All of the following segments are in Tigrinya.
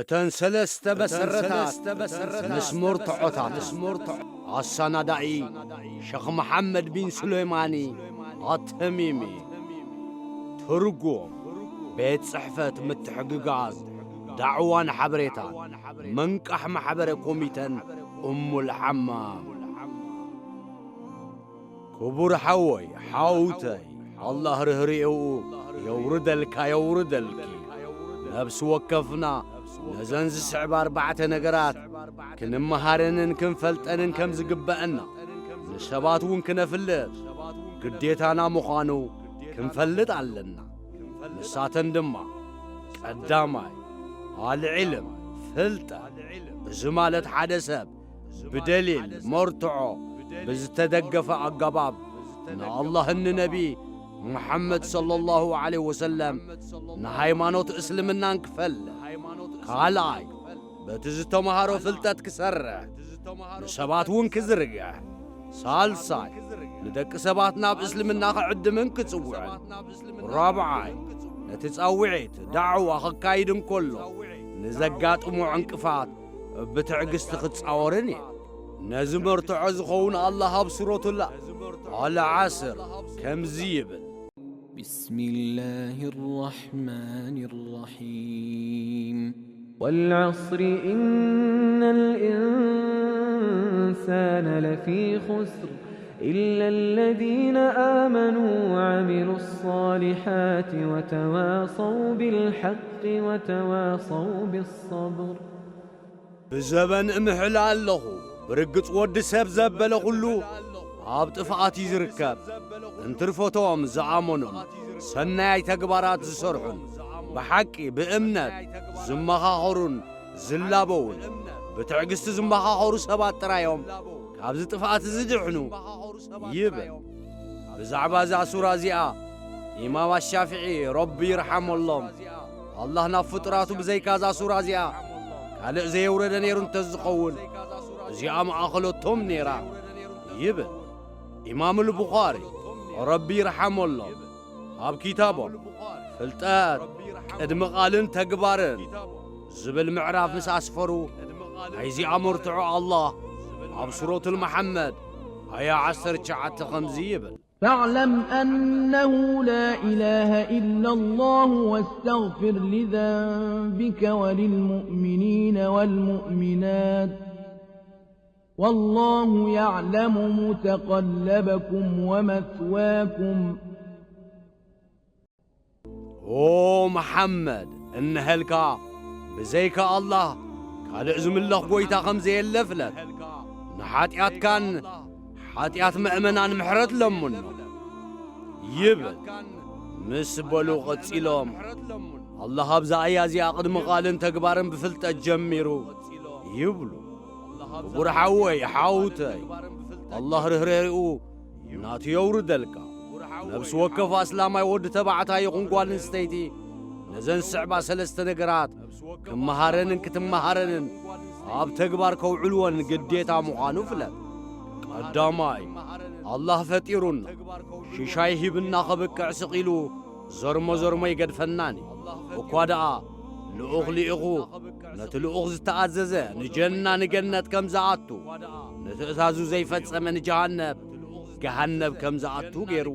እተን ሰለስተ መሰረታት ምስ መርትዖታት። ኣሰናዳኢ ሸኽ መሓመድ ቢን ሱለይማኒ ኣተሚሚ። ትርጉም፣ ቤት ጽሕፈት ምትሕግጋዝ ዳዕዋን ሓበሬታን መንቃሕ ማሕበረ ኮሚተን እሙል ሓማም። ክቡር ሓወይ፣ ሓውተይ፣ ኣላህ ርህርኤኡ የውርደልካ፣ የውርደልኪ። ነብሲ ወከፍና ነዘን ዝስዕባ ኣርባዕተ ነገራት ክንመሃረንን ክንፈልጠንን ከም ዝግበአና፣ ንሰባት እውን ክነፍልጥ ግዴታና ምዃኑ ክንፈልጥ ኣለና። ንሳተን ድማ፣ ቀዳማይ፣ ኣልዕልም፣ ፍልጠት። እዚ ማለት ሓደ ሰብ ብደሊል፣ መርትዖ ብዝተደገፈ ኣገባብ ንኣላህን ንነቢ ሙሓመድ ሰለላሁ ዐለይሂ ወሰለም ንሃይማኖት እስልምናን ክፈልጥ። ካልኣይ፣ በቲ ዝተምሃሮ ፍልጠት ክሰርሕ፣ ንሰባት እውን ክዝርግሕ። ሳልሳይ፣ ንደቂ ሰባት ናብ እስልምና ክዕድምን ክጽውዕን። ራብዓይ፣ ነቲ ጻውዒት ዳዕዋ ክካይድ እንከሎ ንዘጋጥሞ ዕንቅፋት ብትዕግስቲ ክጻወርን እየ። ነዚ መርትዖ ዝኸውን ኣላህ ኣብ ሱረቱል ኣልዓስር ከምዚ ይብል። بسم الله الرحمن الرحيم. والعصر إن الإنسان لفي خسر إلا الذين آمنوا وعملوا الصالحات وتواصوا بالحق وتواصوا بالصبر. ብዘበን እምሕል ኣለኹ። ብርግጽ ወዲ ሰብ ዘበለ ኩሉ ኣብ ጥፍኣት እዩ ዝርከብ። እንትርፎቶም ዝኣመኑን ሰናያይ ተግባራት ዝሰርሑን ብሓቂ ብእምነት ዝመኻኸሩን ዝላበውን ብትዕግስቲ ዝመኻኸሩ ሰባት ጥራዮም ካብዚ ጥፍኣት ዝድሕኑ ይብል። ብዛዕባ እዛ ሱራ እዚኣ ኢማም ኣሻፊዒ ረቢ ይርሓመሎም፣ ኣላህ ናብ ፍጡራቱ ብዘይካ እዛ ሱራ እዚኣ ካልእ ዘየውረደ ነይሩ እንተዝኸውን እዚኣ መኣኸለቶም ነይራ ይብል። ኢማም ኣልቡኻሪ ረቢ ይርሓመሎም ኣብ ኪታቦም ፍልጠት ቅድሚ ቃልን ተግባርን ዝብል ምዕራፍ ምስ ኣስፈሩ፣ ናይዚኣ መርትዖ ኣላህ ኣብ ሱረቱል መሓመድ ኣያ ዓሰርተ ትሽዓተ ከምዚ ይብል። فاعلم أنه لا إله إلا الله واستغفر لذنبك وللمؤمنين والمؤمنات والله يعلم متقلبكم ومثواكم. ኦ መሓመድ፣ እንሀልካ ብዘይካ ኣላህ ካልእ ዝምለኽ ጐይታ ከም ዘየለ ፍለጥ። ንሓጢኣትካን ሓጢኣት ምእመናን ምሕረት ለምኖ ይብል። ምስ በሉ ቀጺሎም፣ ኣላህ ኣብዛ ኣያ እዚኣ ቅድሚ ቃልን ተግባርን ብፍልጠት ጀሚሩ ይብሉ። ክቡር ሓወይ፣ ሓውተይ፣ ኣላህ ርህራሄኡ ናቱ የውርደልካ። ነብሲ ወከፍ ኣስላማይ ወዲ ተባዕታይ ይኹን ጓል ኣንስተይቲ ነዘን ዝስዕባ ሰለስተ ነገራት ክመሃረንን ክትመሃረንን ኣብ ተግባር ከውዕልዎን ግዴታ ምዃኑ ፍለጥ። ቀዳማይ፣ ኣላህ ፈጢሩና፣ ሽሻይ ሂብና ከብቅዕ ስቕ ኢሉ ዘርሞ ዘርሞ ይገድፈናን እዩ። እኳ ደኣ ልኡኽ ልኢኹ፣ ነቲ ልኡኽ ዝተኣዘዘ ንጀና ንገነት ከም ዝኣቱ፣ ንትእዛዙ ዘይፈጸመ ንጀሃነብ፣ ገሃነብ ከም ዝኣቱ ገይሩ።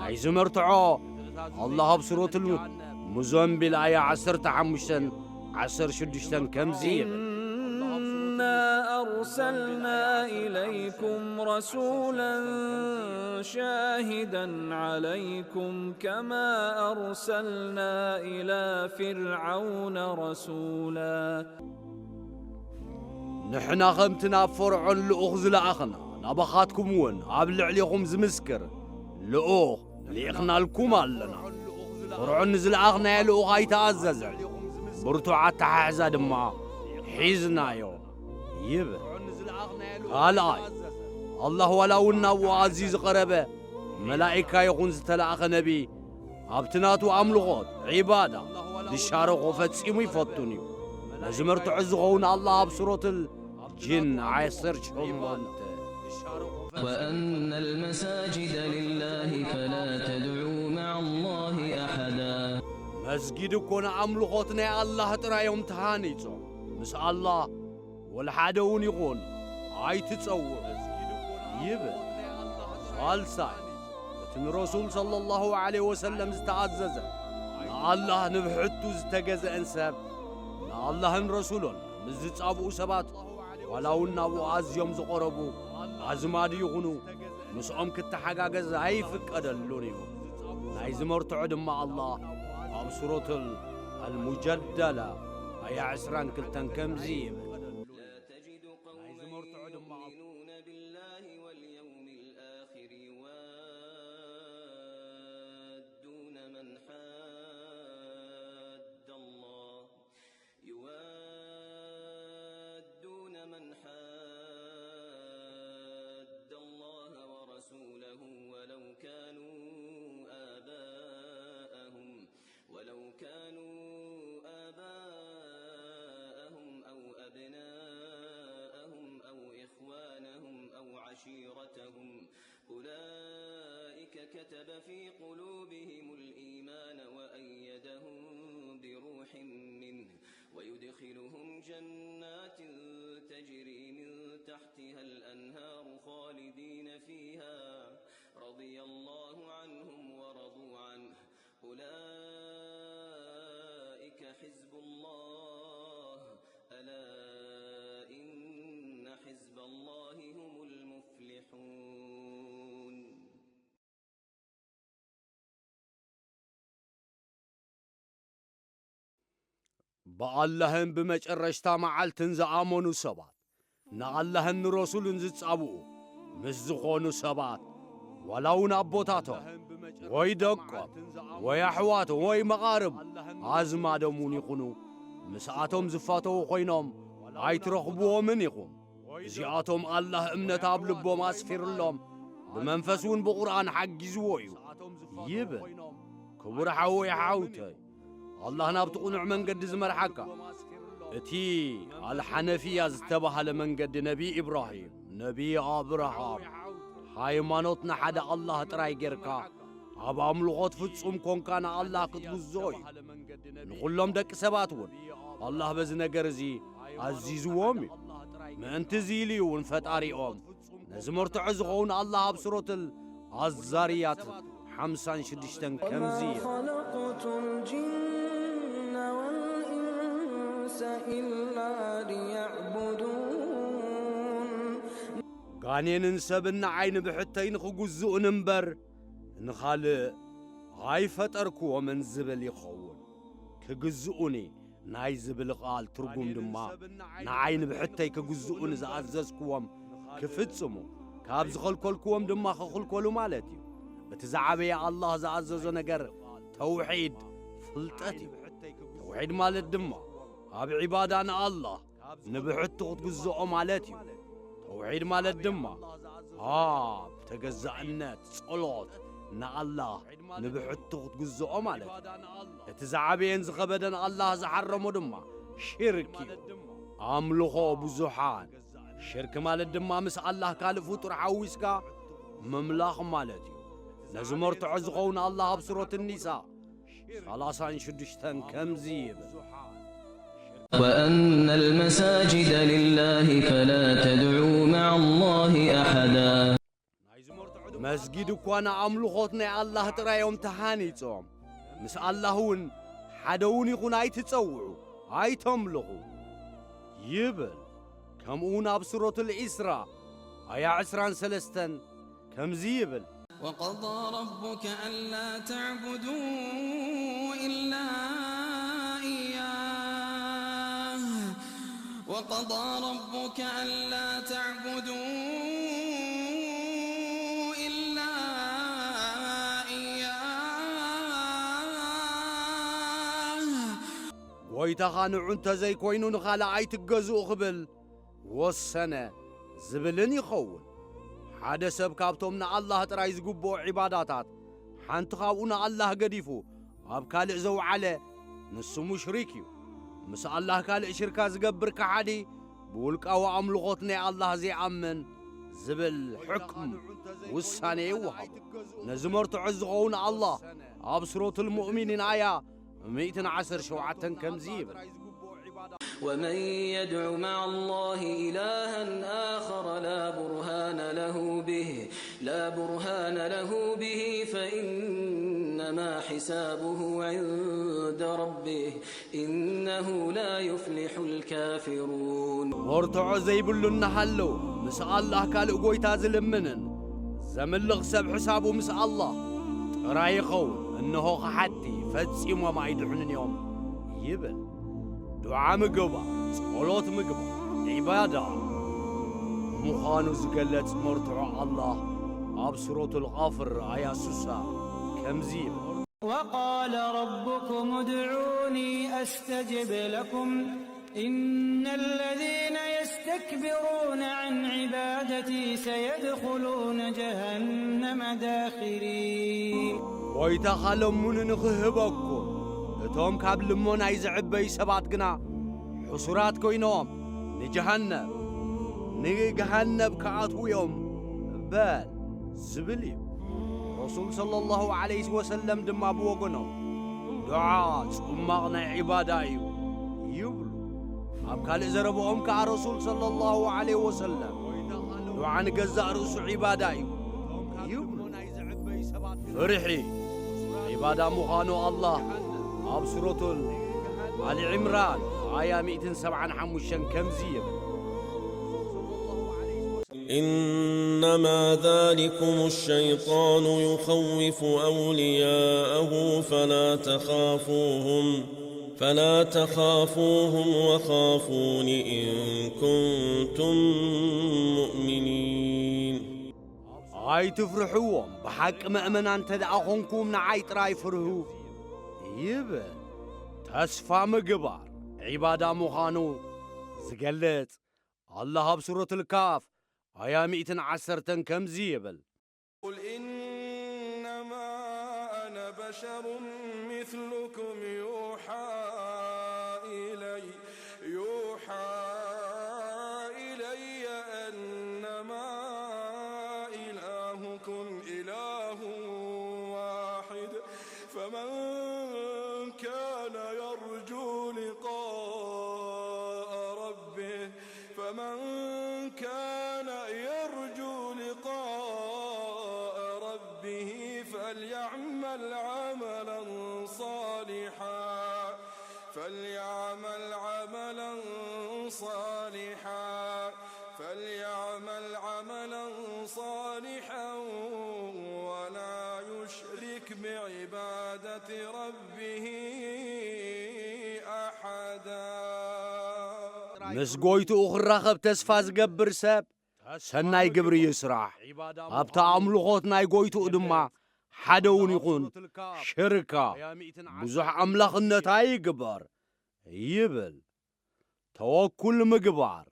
ናይዚ መርትዖ ኣላህ ኣብ ሱረቱል ሙዘምቢል ኣያ ዓሰርተ ሓሙሽተን ዓሰርተ ሽዱሽተን ከምዚ ይብል። إنا أرسلنا إليكم رسولا شاهدا عليكم كما أرسلنا إلى فرعون رسولا. ንሕና ከምቲ ናብ ፈርዖን ልኡኽ ዝለኣኽና፣ ናባኻትኩም እውን ኣብ ልዕሌኹም ዝምስክር ልኡኽ ልኢኽናልኩም ኣለና። ፈርዖን ንዝለኣኽናዮ ልኡኽ ኣይተኣዘዘን። ብርቱዕ ኣተሓሕዛ ድማ ሒዝናዮ ይብል። ካልኣይ፣ ኣላህ ዋላ እውን ናብኡ ኣዝዩ ዝቐረበ መላኢካ ይኹን ዝተላእኸ ነቢ፣ ኣብቲ ናቱ ኣምልኾት፣ ዒባዳ፣ ዝሻረኾ ፈጺሙ ይፈቱን እዩ። ነዚ መርትዖ ዝኸውን ኣላህ ኣብ ሱረቱል ጅን ዓሰርተ ሸሞንተ። وأن المساجد لله فلا تدعوا مع الله أحدا. መስጊድ እኮ ንኣምልኾት ናይ ኣላህ ጥራይ እዮም ተሃኒጾም። ምስ ኣላህ ወላ ሓደ እውን ይኹን ኣይትጸውዑ ይብል። ሳልሳይ፣ እቲ ንረሱል ሰለላሁ ዐለይሂ ወሰለም ዝተኣዘዘ ንኣላህ ንብሕቱ ዝተገዘአን ሰብ ንኣላህን ረሱሉን ምስ ዝጻብኡ ሰባት ዋላ እውን ናብኡ ኣዝዮም ዝቐረቡ ኣዝማድ ይኹኑ ምስኦም ክተሓጋገዝ ኣይፍቀደሉን እዩ። ናይዚ መርትዖ ድማ ኣላህ ኣብ ሱረቱል ኣልሙጀደላ ኣያ ዕስራን ክልተን ከምዚ ይብል። لا تجد قوما يؤمنون بالله واليوم الآخر يوادون من حاد الله يوادون من حاد الله ورسوله ولو كانوا آباءهم ولو كانوا آباءهم أو أبناءهم أو إخوانهم أو عشيرتهم أولئك كتب في قلوبهم الإيمان وأيدهم بروح منه ويدخلهم جنات تجري من تحتها الأنهار خالدين فيها رضي الله عنهم ورضوا عنه أولئك حزب الله ألا إن حزب الله هم المفلحون. ብኣላህን ብመጨረሽታ መዓልትን ዝኣመኑ ሰባት፣ ንኣላህን ንረሱሉን ዝጻብኡ ምስ ዝኾኑ ሰባት፣ ዋላ እውን ኣቦታቶም ወይ ደቆም ወይ ኣሕዋቶም ወይ መቓርብ ኣዝማዶም እውን ይኹኑ፣ ምስኣቶም ዝፋተዉ ኮይኖም ኣይትረኽብዎምን ኢኹም። እዚኣቶም ኣላህ እምነት ኣብ ልቦም ኣስፊርሎም፣ ብመንፈስ እውን ብቑርኣን ሓጊዝዎ እዩ ይብል። ክቡር ሓወይ ሓውተይ፣ ኣላህ ናብቲ ቅኑዕ መንገዲ ዝመርሓካ፣ እቲ ኣልሓነፊያ ዝተባህለ መንገዲ ነቢ ኢብራሂም፣ ነቢ ኣብርሃም፣ ሃይማኖት ንሓደ ኣላህ ጥራይ ጌርካ ኣብ ኣምልኾት ፍጹም ኮንካ ንኣላህ ክትጉዝኦ እዩ። ንኹሎም ደቂ ሰባት እውን ኣላህ በዚ ነገር እዚ ኣዚዝዎም እዩ። ምእንቲ እዚ ኢሉ እዩ እውን ፈጣሪኦም ነዚ መርትዖ ዝኸውን ኣላህ ኣብ ሱረቱል ኣዛርያት ሓምሳን ሽዱሽተን ከምዚ ይብል። خلقت الجن والإنس إلا ليعبدون ጋኔንን ሰብን ንዓይ ንብሕተይ ንኽጉዝኡን እምበር ንኻልእ ኣይፈጠርክዎምን ዝብል ይኸውን። ክግዝኡኒ ናይ ዝብል ቃል ትርጉም ድማ ንዓይ ንብሕተይ ክግዝኡኒ ዝኣዘዝክዎም ክፍጽሙ፣ ካብ ዝኸልከልክዎም ድማ ክኽልከሉ ማለት እዩ። እቲ ዝዓበየ ኣላህ ዝኣዘዞ ነገር ተውሒድ ፍልጠት እዩ። ተውሒድ ማለት ድማ ኣብ ዒባዳ ንኣላህ ንብሕቱ ክትግዝኦ ማለት እዩ። ተውሒድ ማለት ድማ ኣብ ተገዛእነት፣ ጸሎት፣ ንኣላህ ንብሕቱ ክትግዝኦ ማለት እዩ። እቲ ዝዓበየን ዝኸበደን ኣላህ ዝሓረሞ ድማ ሽርክ እዩ። ኣምልኾ ብዙሓን፣ ሽርክ ማለት ድማ ምስ ኣላህ ካልእ ፍጡር ሓዊስካ ምምላኽ ማለት እዩ። ነዚ መርትዖ ዝኸውን ኣላህ ኣብ ሱረት ኒሳ ሰላሳን ሽዱሽተን ከምዚ ይብል። وأن المساجد لله فلا تدعوا مع الله أحدا መስጊድ እኳ ንኣምልኾት ናይ ኣላህ ጥራይ እዮም ተሃኒጾም። ምስ ኣላህ እውን ሓደ እውን ይኹን ኣይትጸውዑ፣ ኣይተምልኹ ይብል። ከምኡ እውን ኣብ ሱረቱል ኢስራ ኣያ ዕስራን ሰለስተን ከምዚ ይብል። وقضى ربك ألا تعبدوا إلا إياه وقضى ربك ألا تعبدوا إلا إياه ጎይታኻ ንዑ እንተዘይኮይኑ ንኻልእ ኣይትገዝኡ ክብል ወሰነ ዝብልን ይኸውን። ሓደ ሰብ ካብቶም ንኣላህ ጥራይ ዝግብኦ ዒባዳታት ሓንቲ ካብኡ ንኣላህ ገዲፉ ኣብ ካልእ ዘውዓለ ንሱ ሙሽሪክ እዩ። ምስ ኣላህ ካልእ ሽርካ ዝገብር ከሓዲ ብውልቃዊ ኣምልኾት ናይ ኣላህ ዘይኣምን ዝብል ሕክም ውሳኔ ይወሃቦ። ነዚ መርትዖ ዝኸውን ኣላህ ኣብ ሱረቱል ሙእሚኒን ኣያ ሚእትን ዓሰርተ ሸውዓተን ከምዚ ይብል። ومن يدع مع الله إلها آخر لا برهان له به لا برهان له به فإنما حسابه عند ربه إنه لا يفلح الكافرون መርትዖ ዘይብሉ እናሃለወ ምስ ኣላህ ካልእ ጎይታ ዝልምንን ዘምልኽ ሰብ ሕሳቡ ምስ ኣላህ ጥራይ ይኸውን። እንሆ ኸሓድቲ ፈጺሞም ኣይድሕኑን እዮም ይብል። ዱዓ ምግባር፣ ጸሎት ምግባር ዒባዳ ምዃኑ ዝገለጽ መርትዖ ኣላህ ኣብ ሱረቱል ቓፍር ኣያ ስሳ ከምዚ ይብል። وقال ربكم ادعوني أستجب لكم إن الذين يستكبرون عن عبادتي سيدخلون جهنم داخرين ጎይታኻ ለምኑ ንኽህበኩም፣ እቶም ካብ ልመናይ ዝዕበዩ ሰባት ግና ሕሱራት ኮይኖም ንጀሃነም፣ ንገሃነብ ክኣትዉ እዮም በል ዝብል እዩ። ረሱል ሰለላሁ ዐለይሂ ወሰለም ድማ ብወገኖም ዱዓ ጽማቕ ናይ ዒባዳ እዩ ይብሉ። ኣብ ካልእ ዘረብኦም ከኣ ረሱል ሰለላሁ ዐለይሂ ወሰለም ዱዓ ንገዛእ ርእሱ ዒባዳ እዩ ይብሉ። ፍርሒ ዒባዳ ምዃኑ ኣላህ ኣብ ሱረቱል ኣሊ ዕምራን ኣያ ሚእትን ሰብዓን ሓሙሽተን ከምዚ ይብል። إنما ذلكم الشيطان يخوف أولياءه فلا تخافوهم فلا تخافوهم وخافون إن كنتم مؤمنين. ኣይትፍርሕዎም፣ ብሓቂ ምእመናን እንተ ደኣ ኾንኩም ንዓይ ጥራይ ፍርሁ ይብል። ተስፋ ምግባር ዒባዳ ምዃኑ ዝገልጽ ኣላህ ኣብ ሱረቱል ካፍ ኣያ ሚእትን ዓሰርተን ከምዚ ይብል። قل إنما أنا بشر مثلكم يوحى إلي يوحى إلي أنما إلهكم إله واحد فمن كان يرجو لقاء ربه فمن كان يرجو لقاء ربه فليعمل عملا صالحا فليعمل عملا صالحا فليعمل عملا صالحا ولا يشرك بعبادة ربه أحدا ምስ ጎይትኡ ክራኸብ ተስፋ ዝገብር ሰብ ሰናይ ግብሪ ይስራሕ። ኣብቲ ኣምልኾት ናይ ጎይትኡ ድማ ሓደ እውን ይኹን ሽርካ ብዙሕ ኣምላኽነት ኣይግበር ይብል። ተወኩል ምግባር፣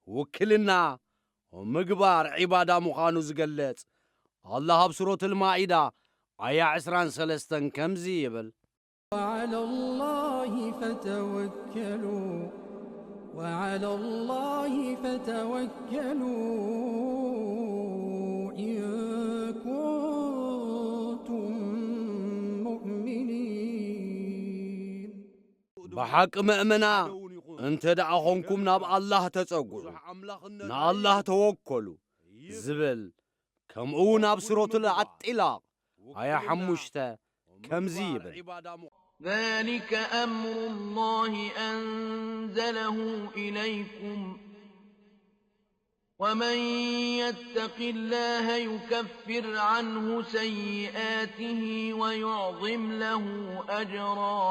ውክልና ምግባር ዒባዳ ምዃኑ ዝገልጽ ኣላህ ኣብ ሱረቱል ማኢዳ ኣያ ዕስራን ሰለስተን ከምዚ ይብል። وعلى الله فتوكلوا وعلى الله فتوكلوا إن كنتم مؤمنين ብሓቂ ምእመና እንተ ደኣ ኾንኩም ናብ ኣላህ ተጸግዑ፣ ንኣላህ ተወከሉ ዝብል፣ ከምኡ እውን ኣብ ሱረቱል ኣጢላቕ ኣያ ሓሙሽተ ከምዚ ይብል። ذلك أمر الله أنزله إليكم ومن يتق الله يكفر عنه سيئاته ويعظم له أجرا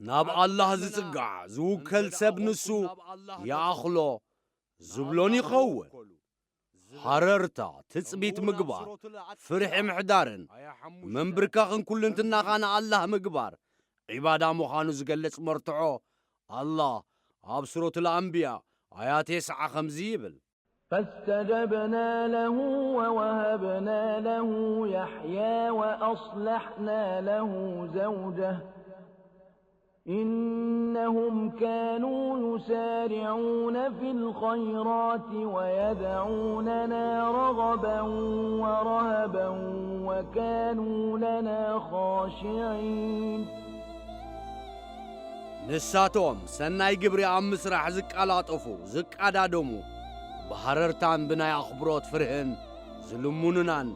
ናብ ኣላህ ዝጽጋዕ ዝውከል ሰብ ንሱ ይኣኽሎ ዝብሎን ይኸውን። ሃረርታ፣ ትጽቢት ምግባር፣ ፍርሒ ምሕዳርን ምንብርካኽን ኩልንትናኻ ንኣላህ ምግባር ዒባዳ ምዃኑ ዝገልጽ መርትዖ ኣላህ ኣብ ሱረቱል ኣንብያ ኣያ ቴስዓ ከምዚ ይብል። فاستجبنا له ووهبنا له يحيى وأصلحنا له زوجه إنهم كانوا يسارعون في الخيرات ويدعوننا رغبا ورهبا كانوا لنا خاشعين. ንሳቶም ሰናይ ግብሪ ኣብ ምስራሕ ዝቀላጠፉ፣ ዝቀዳደሙ፣ ብሃረርታን ብናይ ኣኽብሮት ፍርህን ዝልምኑናን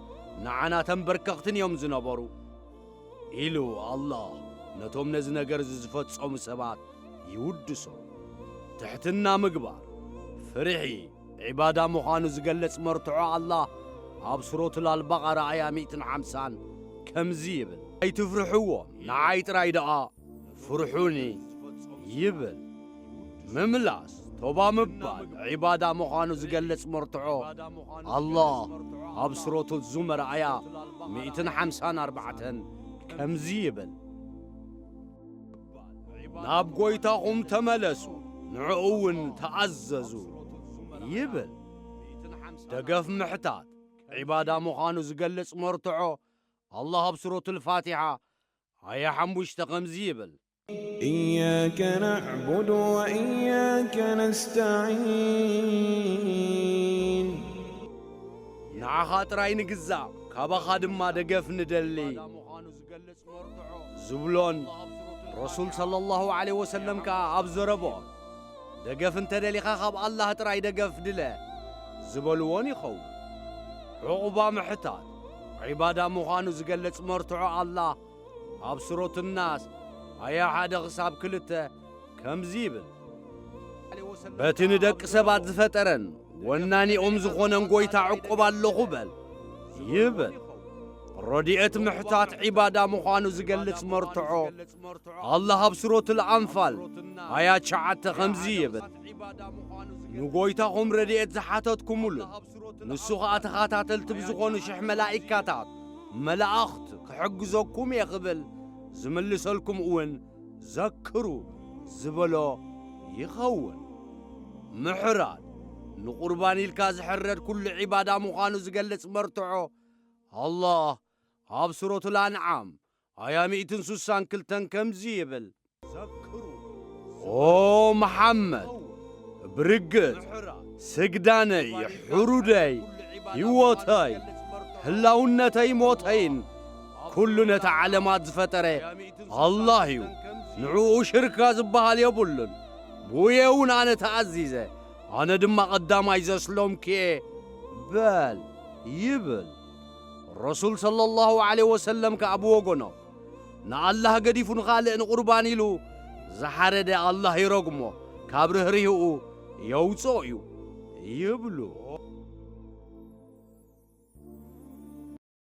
ንዓና ተንበርከኽትን እዮም ዝነበሩ። ኢሉ ኣላህ ነቶም ነዚ ነገር እዚ ዝፈጸሙ ሰባት ይውድሶ። ትሕትና ምግባር፣ ፍርሒ፣ ዒባዳ ምዃኑ ዝገልጽ መርትዖ ኣላህ ኣብ ሱረቱል ኣልበቐራ ኣያ ሚእትን ሓምሳን ከምዚ ይብል፣ ኣይትፍርሕዎም፣ ንዓይ ጥራይ ደኣ ፍርሑኒ ይብል። ምምላስ፣ ቶባ ምባል፣ ዒባዳ ምዃኑ ዝገልጽ መርትዖ ኣላህ ኣብ ሱረቱ ዙመር ኣያ ሚእትን ሓምሳን ኣርባዕተን ከምዚ ይብል፣ ናብ ጎይታኹም ተመለሱ፣ ንዕኡ እውን ተኣዘዙ ይብል። ደገፍ ምሕታት፣ ዒባዳ ምዃኑ ዝገልጽ መርትዖ ኣላህ ኣብ ሱረቱል ፋቲሓ ኣያ ሓሙሽተ ከምዚ ይብል፣ إياك نعبد وإياك نستعين. ንዓኻ ጥራይ ንግዛእ፣ ካባኻ ድማ ደገፍ ንደሊ ዝብሎን ረሱል ሰለላሁ ዐለይሂ ወሰለም ከኣ ኣብ ዘረብኦም፣ ደገፍ እንተ ደሊኻ ካብ ኣላህ ጥራይ ደገፍ ድለ ዝበልዎን ይኸውን። ዑቕባ ምሕታት ዒባዳ ምዃኑ ዝገልጽ መርትዖ ኣላህ ኣብ ሱረቱ ናስ ኣያ ሓደ ክሳብ ክልተ ከምዚ ይብል፣ በቲ ንደቂ ሰባት ዝፈጠረን ወናኒኦም ዝኾነን ጎይታ ዕቁብ ኣለኹ በል ይብል። ረድኤት ምሕታት ዒባዳ ምዃኑ ዝገልጽ መርትዖ ኣላህ ኣብ ሱረቱል ኣንፋል ኣያ ትሽዓተ ከምዚ ይብል፣ ንጎይታኹም ረድኤት ዝሓተትኩምሉን ንሱ ኸኣ ተኸታተልቲ ብዝኾኑ ሽሕ መላኢካታት መላእኽት ክሕግዘኩም እየ ክብል ዝምልሰልኩም እውን ዘክሩ ዝበሎ ይኸውን። ምሕራድ ንቁርባን ኢልካ ዝሕረድ ኩሉ ዒባዳ ምዃኑ ዝገልጽ መርትዖ ኣላህ ኣብ ሱረቱል ኣንዓም ኣያ ሚእትን ስሳን ክልተን ከምዚ ይብል፣ ኦ መሓመድ፣ ብርግጽ ስግዳነይ፣ ሕሩደይ፣ ህይወተይ፣ ህላውነተይ፣ ሞተይን ኩሉ ነቲ ዓለማት ዝፈጠረ ኣላህ እዩ። ንዕኡ ሽርካ ዝበሃል የብሉን። ብኡየ እውን ኣነ ተኣዚዘ፣ ኣነ ድማ ቀዳማይ ዘስለምኩ እየ በል ይብል። ረሱል ሰለላሁ ዐለይሂ ወሰለም ከኣ ብወገኖም፣ ንኣላህ ገዲፉ ንኻልእ ንቑርባን ኢሉ ዝሓረደ ኣላህ ይረግሞ፣ ካብ ርህሪህኡ የውጽኦ እዩ ይብሉ።